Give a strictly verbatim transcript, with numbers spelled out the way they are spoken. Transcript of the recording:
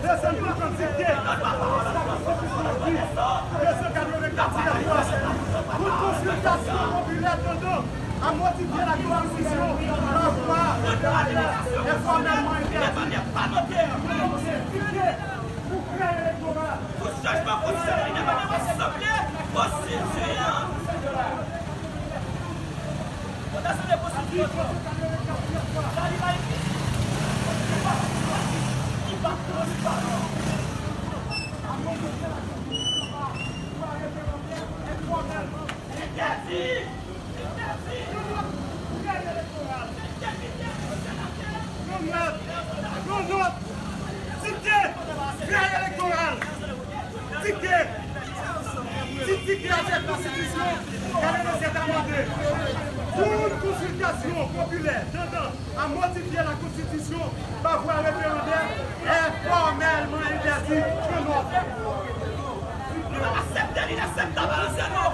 Desann pou konsidere de san katrevenkat siyen pou konsiltasyon popilè tandan a modifye la konstitisyon pa vwa referandè e fòmèlman entèdi. Pou kreye elektoral. Pou chanjman konstitisyon, li demann asanble konstitiyan. Pou asanble konstitiyan. Sa li pa itil. Li pa, li pa, li pa. Entèdi! Entèdi! Yon nòt! Yon nòt! Tike! Fè elektoral! Tike! Ti tike avèk konstitisyon katrevennsèt amande. Pou yon konsiltasyon popilè tandan a modifye la konstitisyon pa vwa referandè è fòmèlman entèdi. Yon nòt! Nou pa aksepte li, inakseptab, anse nou.